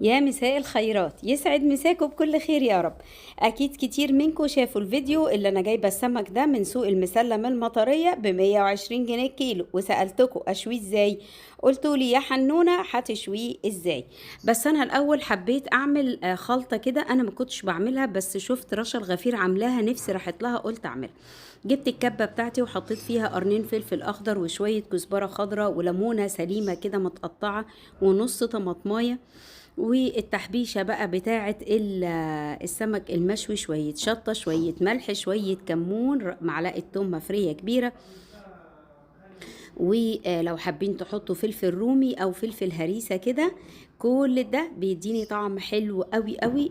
يا مساء الخيرات، يسعد مساكم بكل خير يا رب. اكيد كتير منكم شافوا الفيديو اللي انا جايبه السمك ده من سوق المسلم المطريه ب 120 جنيه كيلو، وسالتكم اشويه ازاي، قلتوا لي يا حنونه هتشويه ازاي. بس انا الاول حبيت اعمل خلطه كده انا ما كنتش بعملها، بس شفت رشا الغفير عاملاها نفسي راحت لها قلت اعملها. جبت الكبه بتاعتي وحطيت فيها قرنين فلفل اخضر وشوية كزبره خضراء وليمونه سليمة كده متقطعه ونص طماطمايه، والتحبيشه بقى بتاعه السمك المشوي، شوية شطه شوية ملح شوية كمون معلقه توم مفريه كبيرة، ولو حابين تحطوا فلفل رومي او فلفل هريسه كده. كل ده بيديني طعم حلو قوي قوي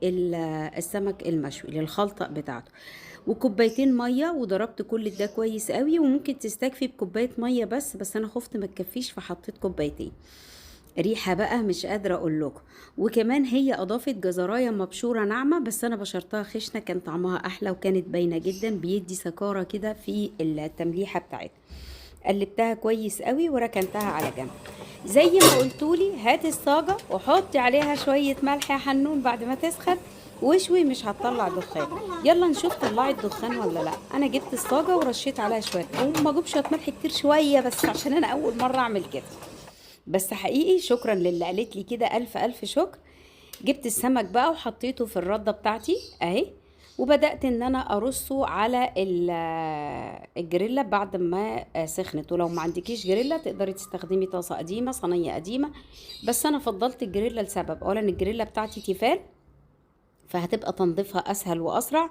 للسمك المشوي للخلطه بتاعته. وكوبايتين مية، وضربت كل ده كويس قوي، وممكن تستكفي بكوبايه مية بس انا خفت ما تكفيش فحطيت كوبايتين. ريحه بقى مش قادرة اقول لكم. وكمان هي اضافت جزرايه مبشوره ناعمة، بس انا بشرتها خشنه كان طعمها احلى وكانت باينة جدا، بيدي سكارة كده في التمليحه بتاعتها. قلبتها كويس قوي وركنتها على جنب. زي ما قلتولي هات الصاجه وحطي عليها شوية ملح يا حنون بعد ما تسخن وشوي، مش هتطلع دخان. يلا نشوف طلعت دخان ولا لا. انا جبت الصاجه ورشيت عليها شوية، وما اجيبش شوية ملح كتير، شوية بس عشان انا اول مرة اعمل كده. بس حقيقي شكرا للي قالت لي كده، الف الف شكر. جبت السمك بقى وحطيته في الردة بتاعتي اهي، وبدات ان انا ارصه على الجريلا بعد ما سخنت. ولو ما عندكيش جريلا تقدري تستخدمي طاسه قديمة، صينية قديمة، بس انا فضلت الجريلا لسبب. اولا الجريلا بتاعتي تيفال فهتبقى تنظيفها اسهل واسرع،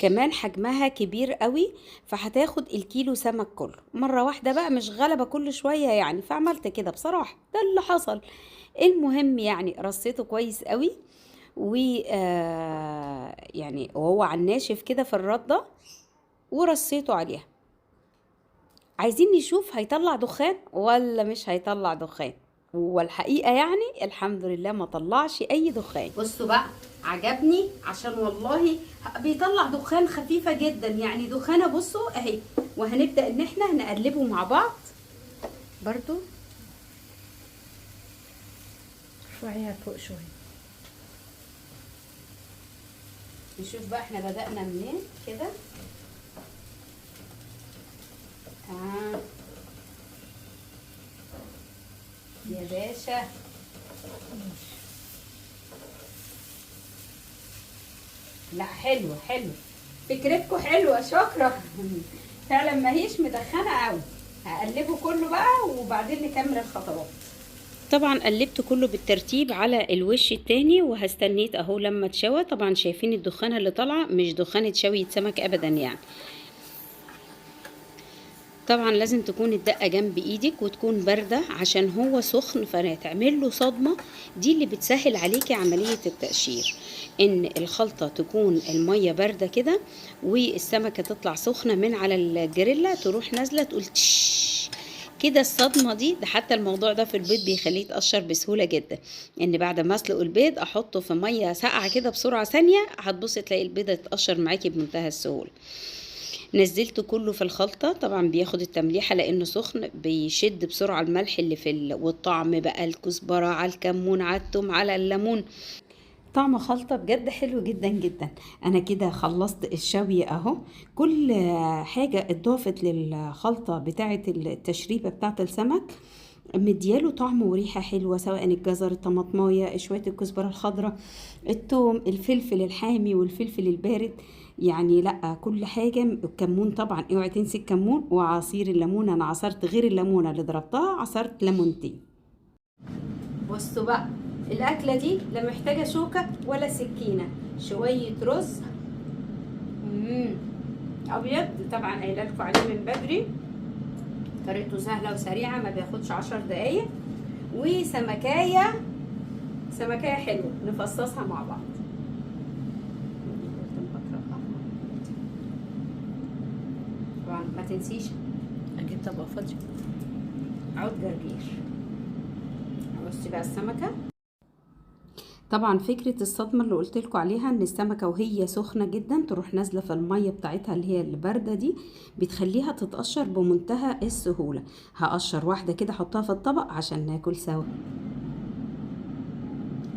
كمان حجمها كبير قوي فهتاخد الكيلو سمك كله مرة واحدة بقى، مش غلبه كل شوية يعني. فعملت كده بصراحة، ده اللي حصل. المهم يعني رصيته كويس قوي، و يعني وهو على الناشف كده في الردة، ورصيته عليها. عايزين نشوف هيطلع دخان ولا مش هيطلع دخان. والحقيقة يعني الحمد لله ما طلعش اي دخان. بصوا بقى عجبني عشان والله بيطلع دخان خفيفة جدا، يعني دخانه بصوا اهي. وهنبدا ان احنا نقلبه مع بعض برضو. رفعيها فوق شوية نشوف بقى احنا بدأنا منين كده. يا باشا لا حلوة حلوة، فكرتكم حلوة، شكرا. فعلا ما هيش مدخنه قوي. هقلبه كله بقى وبعدين نكمل الخطوات. طبعا قلبت كله بالترتيب على الوش التاني، وهستنيت اهو لما اتشوى. طبعا شايفين الدخانه اللي طالعه مش دخانه شوية سمك ابدا يعني. طبعا لازم تكون الدقة جنب ايدك وتكون باردة عشان هو سخن فهتعمل له صدمة. دي اللي بتسهل عليكي عملية التقشير، ان الخلطة تكون المية باردة كده والسمكه تطلع سخنة من على الجريلا، تروح نازله تقول تش كده الصدمة دي. ده حتى الموضوع ده في البيض بيخليه يتقشر بسهولة جدا، ان بعد ما اسلق البيض احطه في مية ساقعه كده بسرعة ثانية، هتبصي تلاقي البيضة اتقشر معاكي بمنتهى السهولة. نزلته كله في الخلطة. طبعا بياخد التمليحه لانه سخن، بيشد بسرعة الملح اللي في والطعم بقى، الكزبره على الكمون على الثوم على الليمون، طعم خلطة بجد حلو جدا جدا. انا كده خلصت الشوي اهو. كل حاجة اضافت للخلطة بتاعة التشريبة بتاعة السمك مدياله طعم وريحة حلوة، سواء الجزر، الطماطماية، شوية الكزبرة الخضراء، الثوم، الفلفل الحامي والفلفل البارد، يعني لا كل حاجة. الكمون طبعا اوعي تنسي الكمون وعصير الليمون. انا عصرت غير الليمونة اللي ضربتها، عصرت ليمونتين. بصوا بقى الأكلة دي لا محتاجة شوكة ولا سكينة، شوية رز أبيض طبعا قايله لكم عليه من بدري، طريقته سهلة وسريعة ما بياخدش 10 دقايق، وسمكاية سمكاية حلوة نفصصها مع بعض. طبعا ما تنسيش أجيب طبق فاضي عود جرجير. بصي بقى السمكة، طبعا فكرة الصدمة اللي قلت لكم عليها ان السمكة وهي سخنة جدا تروح نازلة في المية بتاعتها اللي هي الباردة دي، بتخليها تتقشر بمنتهى السهولة. هقشر واحدة كده احطها في الطبق عشان ناكل سوا.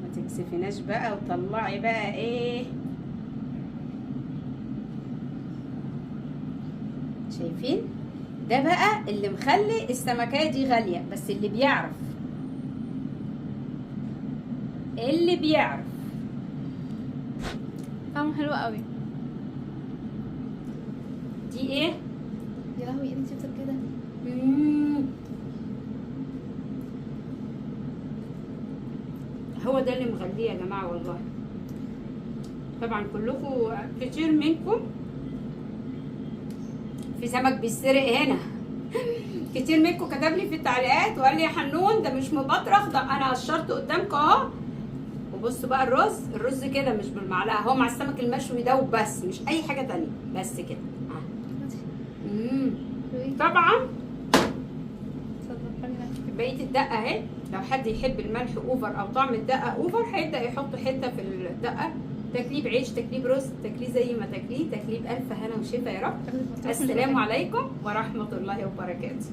ما تكسفيناش بقى وطلعي بقى ايه. شايفين؟ ده بقى اللي مخلي السمكية دي غالية، بس اللي بيعرف، اللي بيعرف. طعمه حلو قوي. دي ايه؟ يا لهوي انت شفتك كده. هو ده اللي مغليه يا جماعة والله. طبعا كلكم كتير منكم في سمك بيتسرق هنا. كتير منكم كتب لي في التعليقات وقال لي يا حنون ده مش مبطرخ، ده انا قشرته قدامكم اهو. وبصوا بقى الرز، الرز كده مش بالمعلقه، هو مع السمك المشوي ده وبس، مش اي حاجة تانية، بس كده. طبعا بقية الدقة اهي، لو حد يحب الملح over او طعم الدقة over هيبدا يحط حتة في الدقة. تاكليه بعيش، تاكليه برز، تاكليه زي ما تاكليه، تاكليه بالف هنا وشفا يا رب. السلام عليكم ورحمة الله وبركاته.